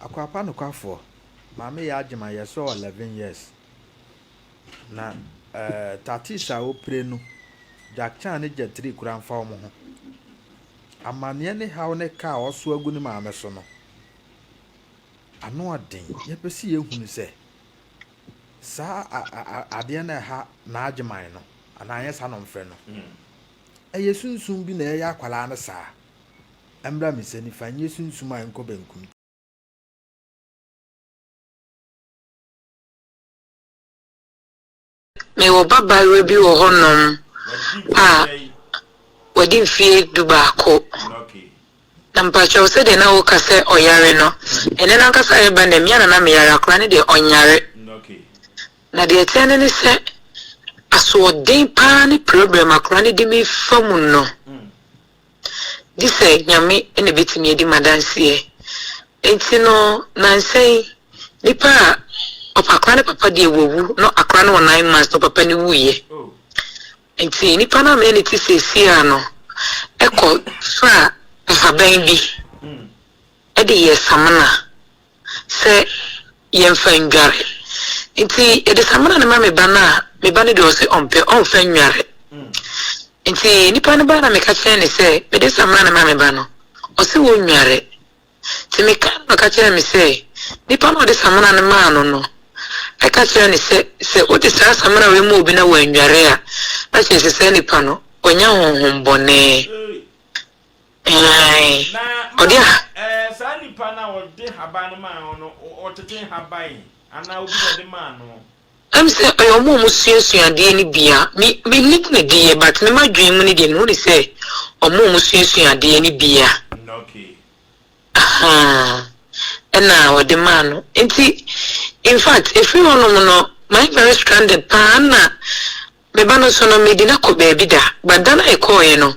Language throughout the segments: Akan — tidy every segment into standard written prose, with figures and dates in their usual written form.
Akwapa nokwafoɔ, Maame Yaa Agyemang yɛsɛ ɔwɔ 11 years. Na eh, tatis a ɔpire no, Jack Chan ne Jet Li koraa mfa wɔn ho. Amaneɛ ne haw ne ka a ɔso agu ne maame so no, ano ɔden. Yɛpɛ sɛ yɛhunu sɛ saa adeɛ no a ɛha n'agyeman no, anaa anyɛ saa na ɔmfrɛ no, ɛyɛ sunsum bi na ɛyɛ akwadaa no saa. Ɛmmra me nsa nifa, nyɛ sunsum a ɛnkɔ benkum. Mewɔ babaayewa bi wɔ hɔnom a wadi mfeɛ dubaako. Na mpakyɛw sɛdeɛ na woka sɛ ɔyare no, ɛnnɛ no ankasa a ɛreba nnɛ, me ara na na meyare, akwadaa no deɛ ɔnyare. Na deɛ ɛteɛ no ne sɛ, asoɔden paa ne problem akwadaa no de me fa mu no, Gye sɛ Nyame na ɛbɛtumi adi m'adanseɛ. Enti no, nansa yi, nipa a ɔp akora no papa deɛ wawu, na akora no wɔ nine months na ɔpapa no wuiɛ. Nti nipa no a me ne no te seesei ara no kɔ faa nhaban bi de yɛɛ samina sɛ yɛmfa ndware. Nti yɛde samina no ma me ba no a, me ba no deɛ ɔse ɔmpɛ, ɔmfa nnware. Nti nipa no baa na meka kyerɛɛ no sɛ mede samina no ma me ba no, ɔse ɔnnware. Nti mekaa no na ɔka kyerɛɛ me sɛ nipa no a ɔde samina no maa no no ka kyerɛɛ no sɛ sɛ wode saa samina wei ma obi na wannware a, na kyerɛ sɛ saa nipa no wanya honhom bɔne. Ae, Na ɔde maame, a. ɛɛ, saa nipa no a ɔde haban no maa wo no, ɔtete nhaban anaa obi na ɔde maa no? Ɛm sɛ ɔyɛ ɔmo a ɔmo suasua adeɛ no bi a, me mennim no deɛ but me m'adwene mu no deɛ mehu no sɛ ɔmo a ɔmo suasua adeɛ no bi a Okay. ahaa ɛna ɔde maa no nti infact ɛfiri hɔ nom no mayɛ very stranded paa ɛna Me ba no nso no, mede no akɔ baabi da, but da no a yɛkɔeɛ no,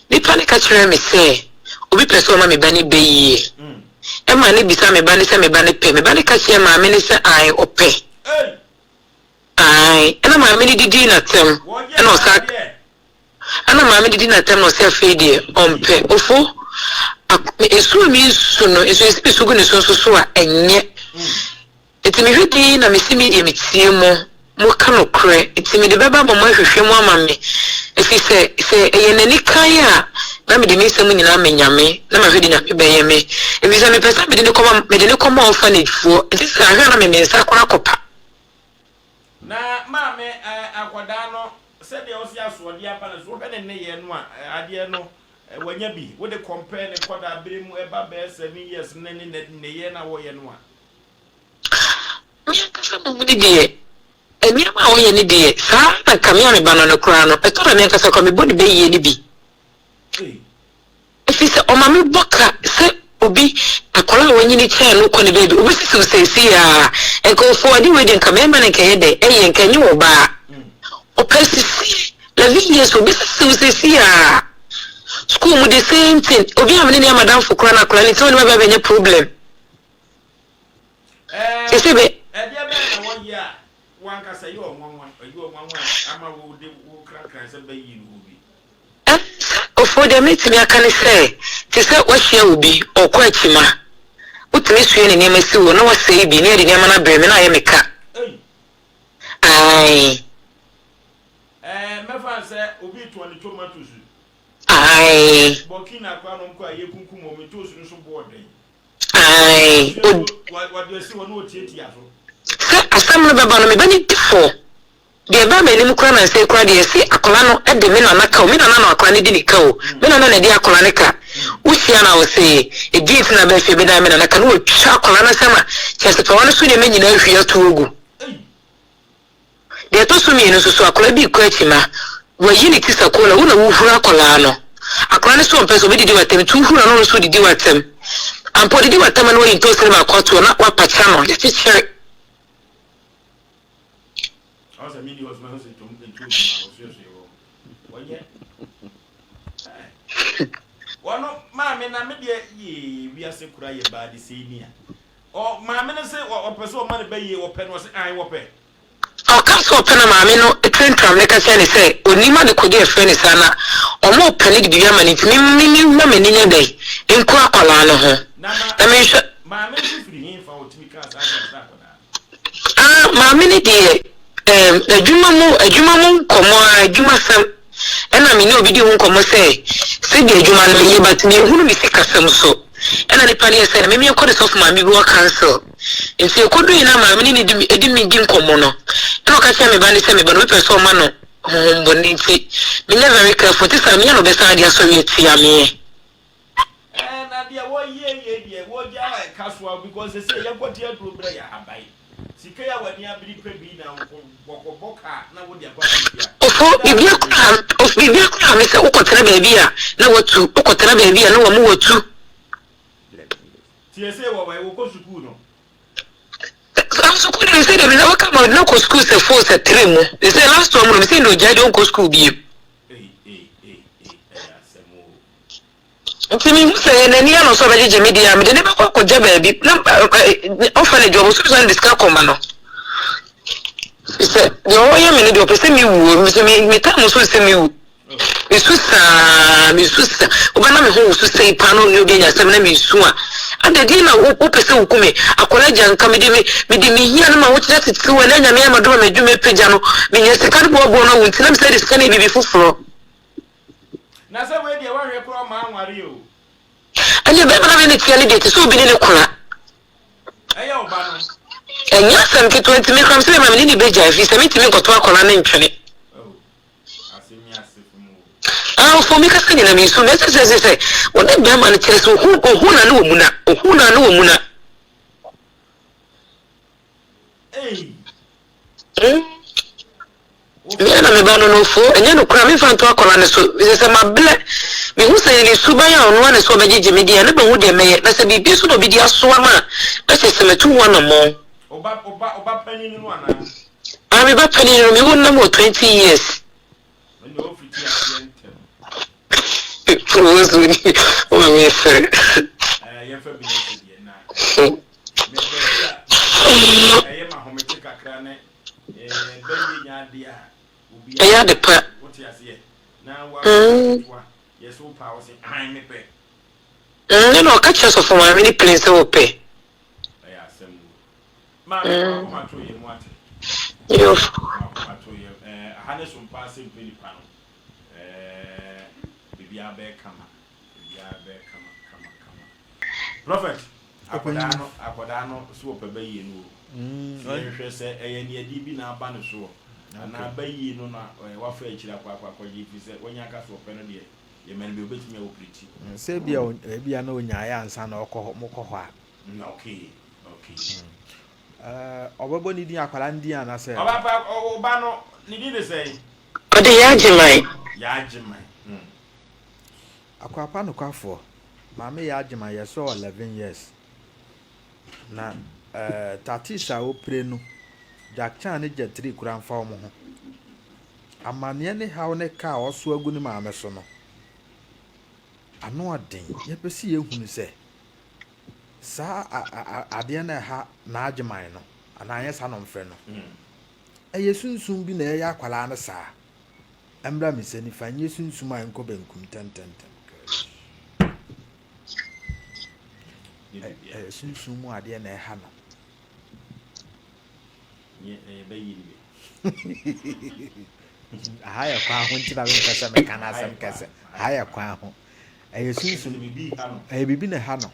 nipa no ka kyerɛɛ me sɛ obi pɛ sɛ ɔma me ba no ba yie. Ɛma no bisaa me ba no sɛ me ba no pɛ. Me ba no ka kyerɛɛ maame no sɛ ae, ɔpɛ. Ae. Ɛna maame no didii n'atɛm, ɛna ɔsan, ɛna maame no didii n'atɛm na ɔsɛ afei deɛ ɔmpɛ. Ofo, ak, esu a mesu no, nso esi mesu gu ne so nso so a, ɛnyɛ. Enti mehwɛ dinn na mese me deɛ metie mo, moka nokorɛ, enti mede bɛba ama moahwehwɛ mu ama me, ɛfiri sɛ, sɛ ɛyɛ n'ani kann a, na mede me nsɛm nyinaa ama Nyame, na mahwɛ deɛ Nyame bɛyɛ me, ɛfiri sɛ mepɛ sɛ mede no kɔma, mede no kɔma orphanage foɔ, enti sɛ ahwɛ a na me me nsa koraa akɔpa. Na maame eh, akwadaa no, sɛdeɛ ɔsi asoɔdeɛ aba no so, wohwɛ ne nneyɛɛ no a, eh, adeɛ no, eh, wanya bi, wode compare ne nkwadaa berɛ mu, ɛba bɛyɛ 7 years ne ne nneyɛɛ no a wɔyɛ no a. Me ankasa mmom no deɛ, nneɛma a ɔyɛ no deɛ, saa ara na nka me a me ba no no koraa no, ɛtɔ da me ankasa koraa mebɔ ne bayie no bi. Ɛfiri sɛ ɔma mebɔ ka sɛ obi, akwadaa a wanyini kyɛn no kɔ ne baabi, obɛsisi wo seesei ara. Nka ɔfo ade wei deɛ nka mmarima no nka ɛyɛ dɛ, ɛyɛ nka ɛnyɛ ɔbaa. Ɔpɛ sisie, 11 years obɛsisi wo seesei ara. School mu the same thing, obi a me ne ne yɛ madamfo koraa no akwadaa no nti ɔne me aba abɛnya problem. Sese bɛ. Ɛdeɛ bɛn na wɔyɛ a w'ankasa ɛyɛ wo nwanwa, ɛyɛ wo nwanwa a ama wo de wo krankran sɛ bɛyie no wɔ bi? Sɛ Ofoɔ deɛ mɛtumi aka ne sɛ, te sɛ woahyia obi, ɔrekɔ akyima, wotumi soɛ ne nneɛma si hɔ na wasɛe bi na yɛde nneɛma no abrɛ me na ayɛ me ka. Ae. Ɛɛ, mɛfa no sɛ obi retɔn ne tomatoes. Ae. Burkina koraa na wɔkɔ a yɛkunkum wɔn, ntoosi no so boɔ den. Ae, od. Sɛ asɛm no bɛba no, me ba no di fɔ. Deɛ ɛbaa m'anim koraa nansa yi koraa deɛ, yɛse akwadaa no de me nana ka o, me nana na akwadaa no di ne ka o, me nana na ɛde akwadaa no ka. Wohyia no a ɔse, ɛdeɛn nti na abaa fie bɛdan me nana ka, na watwa akwadaa no asɛm a, kyerɛ sɛ papa no so nneɛma nyinaa ahwie ato agu. Deɛ ɛtɔ so mmienu nso so, akwadaa bi rekɔ akyima, wayi ne ti sɛ kola, wo na wohuru akwadaa no. Akwadaa no nso ɔmpɛ sɛ ɔbɛdidi w'atɛm, nti wohuru no na ɔno nso ɔdidi w'atɛm. Ampa ɔdidi w'atɛm a na wayi ntoosi no baako ato hɔ na wapakya no, yɛakyekyere. Wɔno maame na me deɛ yee wiase kora yɛ baa de sei ni a. Ɔ maame no se ɔpɛ sɛ ɔma ne ba yie ɔpɛ no ɔse ae wɔpɛ. Ɔkaa sɛ ɔpɛ na maame no trantram no ka kyerɛɛ no sɛ ɔnnim adekode a ɛfrɛ no saa na wɔrepɛ no de biribi ama no nti me me mma m'ani nyɛ dɛn nku akwadaa no ho Na ma na menhwɛ. maame nso firi he? Maame no deɛ, ɛɛm, adwuma mu, adwuma mu nkɔmmɔ ara, adwumasɛm, ɛna me ne obi di ho nkɔmmɔ sɛ, sɛdeɛ adwuma no meyɛ but menhunu me sikasɛm so. Ɛna nipa no yɛ sɛ, na me menkɔ ne sɔfo maame bi hɔ council. Nti ɛkɔduui na maame no ne di me, di me di nkɔmmɔ no, ɛna ɔka kyerɛɛ me ba no sɛ me ba no obi pɛ sɛ ɔma no honhommɔne nti menyɛ very careful, nti saa meyɛ na ɔbɛsan de asɔre atia meɛ. Ɛɛ na deɛ wɔ yie yei deɛ wɔ gya a ɛka so a because sesei yɛ kɔ te aduro brɛ yɛ ahaban sika yi a w'ani abiri pɛ bi na wokɔ kɔ bɔ kaa na wode akɔ akɔ tua Ofo, biribi akora of biribi akora me sɛ wokɔtena baabi a na watu, wokɔtena baabi a na wɔn watu. Ti sesei wɔ wɔ wokɔ sukuu no. Saa sukuu no sɛ deɛ wɔka ma na kɔ sukuu sɛ four sɛ three mu sɛ last one mu no sɛ deɛ ogyae deɛ ɔnkɔ sukuu biem. Ei ei ei ei ɛyɛ asɛm oo. Nti mehu sɛ ɛyɛ n'ani ano sɛ ɔbɛgyegye me deɛ a, mede no bɛkɔ akɔgya baabi na orphanage wɔ bosome so na mede sika kɔma no. Sɛ deɛ ɔyɛ me no deɛ ɔpɛ sɛ mewuo, sɛ me me time so sɛ mewu. Mesu saa, mesu saa, wobɛna me ho wosu sei paa na ɔne obi anya asɛm na mesu a, adɛ deɛ na wopɛ sɛ woku me, akwadaa gya nka mede me mede me hia no ma wokyerɛ tete wɔ na nyame ama dom a m'adwuma apagya no, menya sika no boaboa no awo nti na mesɛ de sika no yɛ biribi foforɔ. Na sɛ wei deɛ woanhwɛ koraa ɔma anware o. Ɛnneɛ bɛrima no a me ne teɛ no deɛ te sɛ obi ne ne kora. Ɛyɛ wo ba no. Ɛnyɛ asɛm ketewa nti me koraa mesɛ bɛrima me ne no bɛgyae ɛfiri sɛ mentumi nkɔto akwadaa no ntwene. Oh, asɛm yi ase fam o. Ah, ɔfo mi kasa nyina me nsu mɛsɛ sɛ sɛ sɛ wɔne bɛrima no kyerɛ sɛ ohu ohu na ne wɔ mu na ohu na ne wɔ mu na. Ei. Mm. Me ara na me ba no no fo, ɛnyɛ no koraa memfa nto akwadaa no so, mesɛ sɛ mablɛ, mehu sɛ yɛ ne suban a ɔno ara na sɛ ɔbɛgyegye me deɛ a na mahu deɛ mɛyɛ, na sɛ biribi nso na obi de asoa me a, na kyerɛ sɛ matu ho anammɔn. Wo ba, wo ba, wo ba panin no anaa? Ah, me ba panin no, me wo nam wɔ 20 years. Ɛnna ɔfiti aseɛ ntɛm. Wo so ni, wo ma me sere. Ɛɛ, yɛmfa bi na ɛsɛ deɛ na. Me baabi a, baabi a ɛyɛ ma ahomete kakra ne Ɛyɛ ade pa. Mm. Mm, ɛna ɔka kyerɛ sɔfo maame ne plane sɛ wɔpɛ. Mm. Yɔfo. Prophet, akwadaa no, akwadaa no so wɔpɛ bɛyie no o. Sɛ yɛhwɛ sɛ ɛyɛ neɛdeɛ bi na aba ne soɔ anaa bayie no na wafa akyiri akɔ akɔ akɔgye ɛfiri sɛ wanya aka sɛ ɔpɛ no deɛ yɛma no bi ɔbɛtumi a ɔpirikyi. Sɛ ebia ebia na ɔnyaeɛ ansa na ɔkɔ hɔ mokɔ hɔ a. Okay, okay. Ɔbɛbɔ ne din akwadaa no din anaasɛ. Ɔba pa ɔba no ne din de sɛn? Ɔde Yaagyeman. Yaagyeman. Hmm. Akwapa nokwafoɔ, maame Yaagyeman yɛsɔɔ 11 years. Na eh, Tatis a opire no, Jack Chan ne Jet Li koraa mfa wɔn ho. Amanneɛ ne haw ne ka a ɔso agu ne maame so no, ano ɔden. Yɛpɛ sɛ yɛhunu sɛ saa adeɛ no a ɛha n'agyeman no, anaa anyɛ saa na ɔmfrɛ no, ɛyɛ sunsum bi na ɛyɛ akwadaa no saa. Ɛmmra me nsa nifa, nyɛ sunsum a ɛnkɔ benkum ntɛmntɛmntɛm. Ɛyɛ sunsum mu adeɛ na ɛha no. Aha yɛ kwan ho nti na mempɛ sɛ meka no asɛm kɛse. Aha yɛ kwan ho. Ɛyɛ sunsum. Ɛyɛ biribi na ɛha no.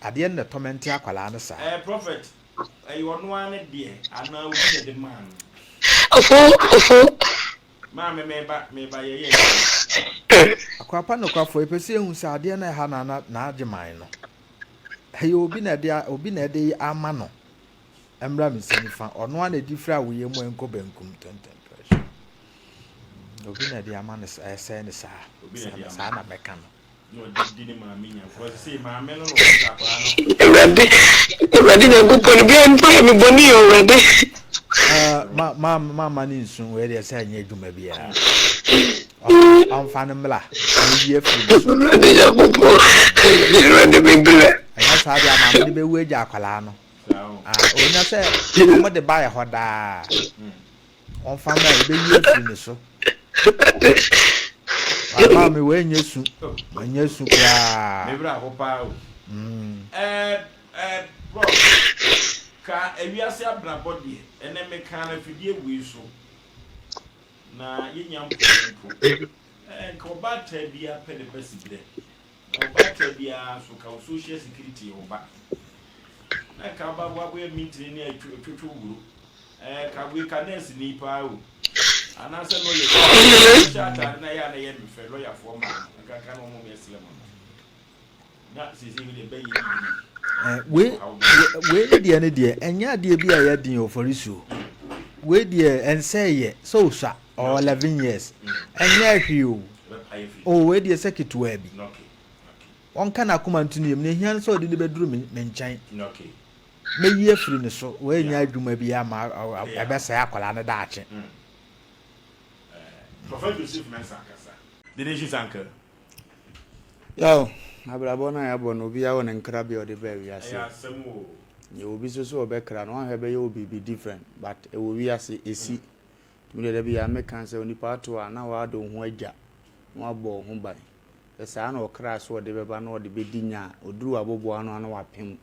Adeɛ no na ɛtɔmɛnte akwadaa no saa. Ɛɛ prɔfɛt, ɛyɛ ɔno ara ne deɛ anaa obi na ɛde maa no? Ofo, ofo. Maame meba, meba yɛyɛ adwuma. Akwapa nokwafoɔ, yɛpɛ sɛ yɛhu sɛ adeɛ no a ɛha Nana N'Agyeman no, ɛyɛ obi na ɛde obi na ɛde ama no. Ɛmmra me nsa nifa, ɔno ara na ɛdi firi awoyɛ mu ɛnkɔ benkum tɛntɛn pressure. Obi na ɛde ama no ɛsɛe no saa. Saa na mɛka no. Awurade, Awurade Nyankopɔn, bia mpo yɛ me bɔne yɛ Awurade. Ma ma ma ma ne nsu wei deɛ sɛ ɛnyɛ adwuma biara. Ɔmfa no mmla na yi afiri ne so. Awurade Nyankopɔn, Awurade me brɛ. Ɛnyɛ saa deɛ maame no bɛwu agya akwadaa no. Ɔnya sɛ wɔn de ba yɛ hɔ daa. Ɔmfa mma yɛbɛyi afiri ne so. Wama me wei nyɛ su. Ɛnyɛ su koraa. Me werɛ aho paa o. Mm. Eh, eh, bro. Ka ewiase abrabɔ deɛ, ɛnɛ mekaa no afidie wei so, na yɛnya mpɔeɛ mpo. Ɛɛ, nka ɔbaatan biara pɛ ne ba siberɛ, na ɔbaatan biara nso ka wo social security yɛ wo ba. Na nka aba woakɔyɛ mintini ne atwotwo wuro. Ɛɛ, ka wei ka nurse ni paa o. Anaasɛ lawyer ni. Hyɛ ataade na ɛyɛ a na ɛyɛ me fɛ, lɔyafoɔ mmaa no, nka nka na wɔn yɛ slim no. Na seesei wei deɛ bɛyɛ degree. Eh, wei wei ne deɛ ne deɛ ɛnyɛ adeɛ bi a ɛyɛ den o Farisuo. Wei deɛ ɛnsɛ yɛ sɛ osua ɔwɔ 11 years ɛnyɛ hwee o. O wei deɛ sɛ ketewaa bi. Ɔnka n'akoma nto ne yam na ehia no sɛ ɔde no bɛduru me me nkyɛn. Mɛyi afiri ne so. Wei nyɛ adwuma bi ama ɛbɛsɛe akwadaa no daakye. Prophet Joseph Mensah kasa. The nation's uncle. Yaw, abrabɔ no a yɛabɔ no, obiara wɔ ne nkrabea a ɔde baa wiase. Ɛyɛ asɛm o. Nea obi nso sɛ ɔbɛkra no, wanhwɛ bɛyɛ wo biribi different, but ɛwɔ wiase, ɛsi. Nti me deɛ da biara meka sɛ onipa ato a, na w'ade wo ho agya, na wabɔ wo ho ban. Sɛ saa na ɔkra sɛ ɔde bɛba na ɔde bɛdi nya a, ɔduru w'aboboa ano a na wapem.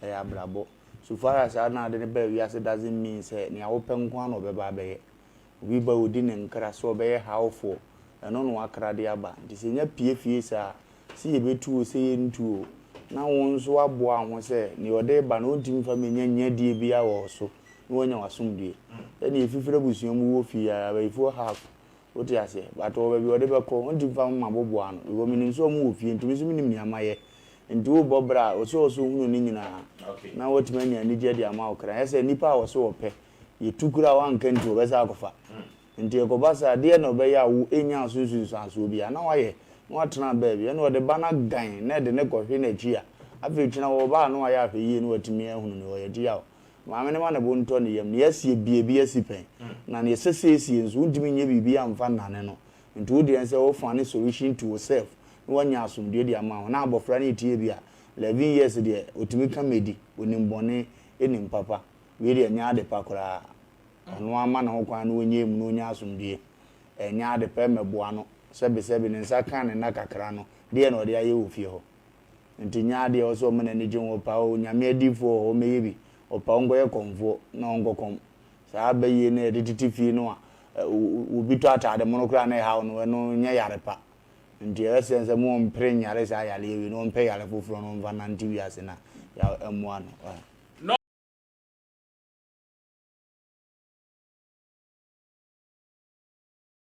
Ɛyɛ abrabɔ. So far as saa na ade no baa wiase doesn't mean sɛ nea wopɛ nko ara na ɔbɛba abɛyɛ. Obi ba a ɔdi ne nkra sɛ ɔbɛyɛ hawfoɔ, ɛno na wakra de aba. Nti sɛ nya pue fie saa a, sɛ yɛbɛtu o, sɛ yɛntu o, na wo nso woaboa wo ho sɛ deɛ ɔde reba no ɔntumi mfa mmɛnya nyadie biara wɔ wo so na woanya w'asomdwoeɛ. Sɛdeɛ yɛfifiri abusua mu wɔ fie ara, abayifoɔ half, wote aseɛ, but ɔwɔ baabi a ɔde bɛkɔ, ɔntumi mfa mma aboboa ano because menim sɛ wɔn wɔ fie nti me nso menim nea mayɛ. Nti wobɔ bra a, ɔsɛ ɔsɛ wohunu ne nyinaa na woatumi anya anigyeɛ de ama wo kra. Ɛnyɛ sɛ nnipa a wɔse wɔpɛ Yɛtu koraa a woanka nti wɔbɛsan akɔfa. Nti ɛkɔba saa deɛ na ɔbɛyɛ a wo ɛnyaa so nsunsuansoɔ biara na wayɛ na watena baabi ɛna ɔde ba no agan na ɛde no kɔhwe n'akyi a afei kyena wɔba a na wayɛ ahwɛyie na watumi ahunu nea ɔyɛ nti yaw maame no ma ne bo ntɔ ne yam nea asie bie bi asi pɛn na nea ɛsɛ sɛ ɛsie nso wontumi nyɛ biribi amfa nnane no nti wo deɛ sɛ wo find solution to yourself na wanya asomdwoeɛ de ama wo na abɔfra no retie bi a 11 years deɛ ɔtumi ka medi ɔnim bɔne nim papa Wei deɛ ɛnyɛ ade pa koraa. Ɔno ara ma ne ho kwan na ɔnyɛ mu na ɔnya asomdwoeɛ. Ɛnyɛ ade pa, ɛmmɛboa no. Sɛbesɛbe, ne nsa kaa ne nna kakra no, deɛn na ɔde ayɛ wɔ fie hɔ? Nti nyɛ adeɛ a ɛwɔ sɛ ɔma n'ani gye ho. Ɔpɛ a, Onyame adiyifoɔ wɔ hɔ, ɔmmɛyɛ bi. Ɔpɛ a, ɔnkɔyɛ kɔmfoɔ na ɔnkɔkɔm. Saa bayie no a yɛde tete fie no a, obi tɔ ataade mono koraa na ɛhaw no, ɛno nyɛ yare pa. Nti ɛbɛsɛ sɛ mo ɔmpere nyare saa yareɛ wei na ɔmpɛ yare foforɔ na ɔmfa nante wiase na ɛmmoa no.